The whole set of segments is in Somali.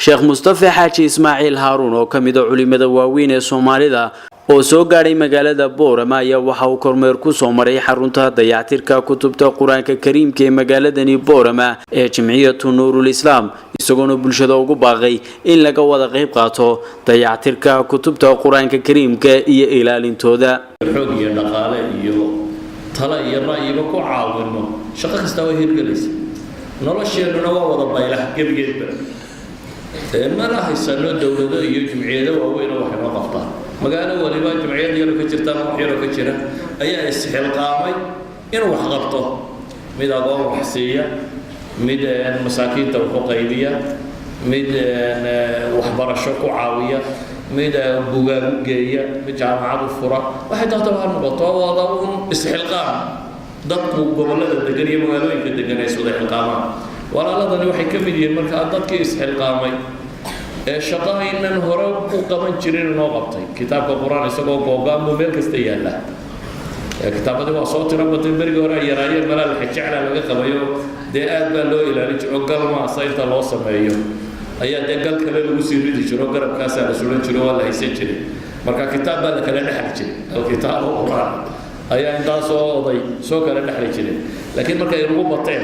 Sheekh Mustafa Xaaji Ismaaciil Haaruun, oo ka mid a culimada waaweyn ee Soomaalida oo soo gaadhay magaalada Boorama, ayaa waxa uu kormeer ku soo maray xarunta dayactirka kutubta Qur-aanka Kariimka ee magaaladani Boorama ee Jimciyatu Nuurul Islaam, isagoona bulshada ugu baaqay in laga wada qayb qaato dayactirka kutubta Qur-aanka Kariimka iyo ilaalintooda. Xoog iyo dhaqaale iyo talo iyo ra'yiba ku caawino, shaqo kasta way hirgelaysa. Nolosheennuna waa wada baylah gebigeedba. Mana haysano dowlado iyo jumciyado waaweyn oo wax inoo qabtaan. Magaalo waliba jumciyad yaro ka jirta ama wax yaroo ka jira ayaa isxilqaamay inuu wax qabto: mid agoon wax siiya, mid masaakiinta wax u qaybiya, mid waxbarasho ku caawiya, mid bugaag u geeya, mid jaamacad u fura. Waxay doonta ha noqoto, wada un isxilqaam dadku gobollada degan iyo magaalooyinka degan ay iswada xilqaamaan. Walaaladani waxay ka mid yihiin markaa dadkii isxilqaamay ee shaqo aynan hore u qaban jirin inoo qabtay. Kitaabka Qur-aan isagoo googaan buu meel kasta yaallaa. Kitaabadii waa soo tiro batay. Berigii hore ay yaraayeen, malaa jecla laga qabayo, dee aad baa loo ilaalin jiro. Gal maasa inta loo sameeyo ayaa dee gal kale lagu sii ridi jiro, garabkaasaa la suran jiro, waa la haysan jiray. Marka kitaab baa la kala dhexli jiray, alkitaabu Qur-aan ayaa intaasoo oday soo kala dhexli jiray. Laakiin markay nagu bateen,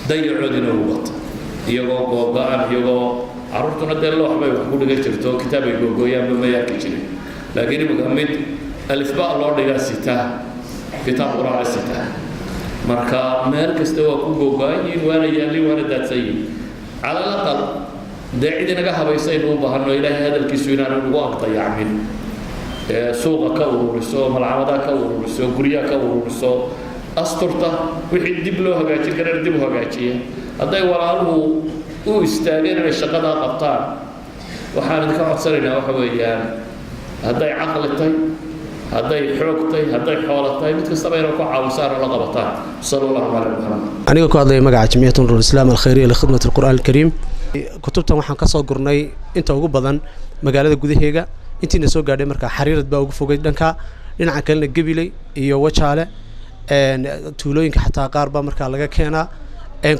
dayacoodina ugu bata, iyagoo googo-an, iyagoo carruurtuna dee loox bay wax ku dhigan jirto, kitaab ay googooyaanba ma arki jirin. Laakiin imika mid alifba loo dhigaa sitaa kitaab Qur-aana sitaa. Marka meel kasta waa ku googo-an yihiin, waana yaallin, waana daadsan yihiin. Cala alaqal dee cid inaga habaysaynu u baahano, Ilaahay hadalkiisu inaanu nagu ag dayacmin. Suuqa ka ururiso, malcamadaha ka ururiso, guryaha ka ururiso, asturta, wixii dib loo hagaajin karana dib u hagaajiya. Hadday walaaluhu u istaageen inay shaqadaa qabtaan, waxaan idinka codsanaynaa waxa weeyaan, hadday caqli tahay, hadday xoog tahay, hadday xoolo tahay, mid kastaba inay ku caawisaan oo la qabataan. Sala allahu cala Muxamed. Aniga ku hadlaya magaca Jamciyat Nuur Islaam Alkhayriya likhidmat alqur'aan alkariim, kutubtan waxaan ka soo gurnay inta ugu badan magaalada gudaheega. Intiina soo gaadhay markaa Xariirad baa ugu fogay, dhanka dhinaca kalena Gabiley iyo Wajaale, tuulooyinka xataa qaar baa markaa laga keenaa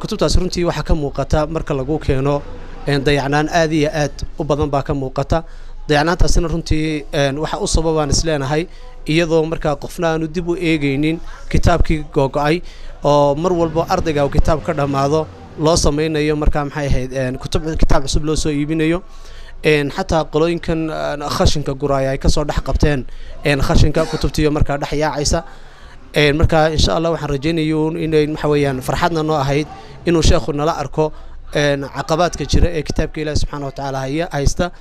kutubtaas. Runtii waxaa ka muuqata marka lagu keeno dayacnaan aad iyo aad u badan baa ka muuqata. Dayacnaantaasina runtii waxa u sababaan isleenahay iyadoo markaa qofna aanu dib u eegaynin kitaabkii googo-ay, oo mar walbo ardayga uu kitaab ka dhammaado loo samaynayo markaa, maxay ahayd, kutub kitaab cusub loo soo iibinayo. Xataa qolooyinkan khashinka guraaya ay kasoo dhex qabteen khashinka kutubtiyo markaa dhex yaacaysa. Markaa insha Allah waxaan rajaynaya inay, waxa weeyaan, farxadna noo ahayd inuu sheekhu nala arko caqabaadka jira ee kitaabka Ilahi subxaana wa tacaala haya haysta.